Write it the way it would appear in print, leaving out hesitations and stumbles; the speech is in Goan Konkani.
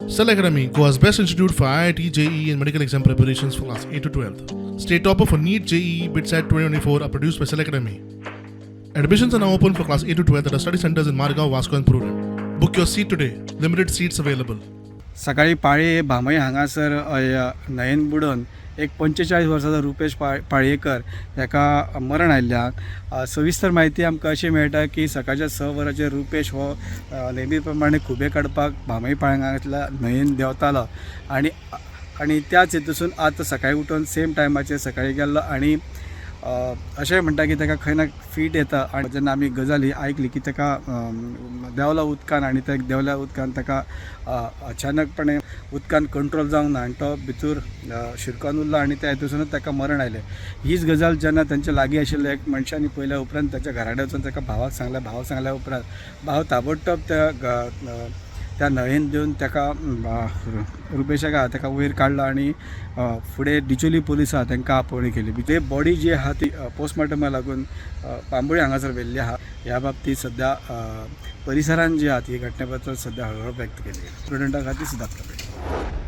Cell Academy, Goa's best institute for IIT, JEE, and medical exam preparations for class 8 to 12. State topper for NEET, JEE, BITSAT 2024 are produced by Cell Academy. Admissions are now open for class 8 to 12 at our study centers in Margao, Vasco, and Prudent. Book your seat today. Limited seats available. सकाळी पाळे भामय हांगासर न्हंयेन बुडोवन एक 45 वर्साचो रुपेश पाळयेकर हाका मरण आयिल्लें आहा. सविस्तर म्हायती आमकां अशी मेळटा की सकाळच्या 6 वरांचेर रुपेश हो नेहमी प्रमाणे खुबे काडपाक भामय पाळ्यांतल्या न्हंयेन देंवतालो आनी त्याच हेतूसून आतां सकाळी उठून सेम टायमाचेर सकाळी गेल्लो आनी अशें म्हणटा की ताका खंय ना फीट येता. आनी जेन्ना आमी गजाल ही आयकली की ताका देंवला उदकान आनी त्या देंवल्या उदकान ताका अचानकपणे उदकान कंट्रोल जावंक ना आनी तो भितर शिरकोन उरलो आनी त्या हेतूसूनच ताका मरण आयलें. हीच गजाल जेन्ना तांच्या लागीं आशिल्ल्या एक मनशांनी पळयल्या उपरांत ताच्या घरा कडेन वचून ताका भावाक सांगलें. भावाक सांगल्या उपरांत भाव ताबडतोब त्या न्हंयेन देवन ताका रुपेशाक आहा ताका वयर काडलो आनी फुडें डिचोली पुलीस आहा तांकां आपोवणी केली. ते बॉडी जी आहा ती पोस्टमार्टमा लागून बांबोळी हांगासर व्हेल्ली आहा. ह्या बाबतींत सद्या परिसरान जी आहा ती घटने बद्दल सद्या हळहळ व्यक्त केली. स्टुडंटा खातीर सिद्धार्थ कपडे.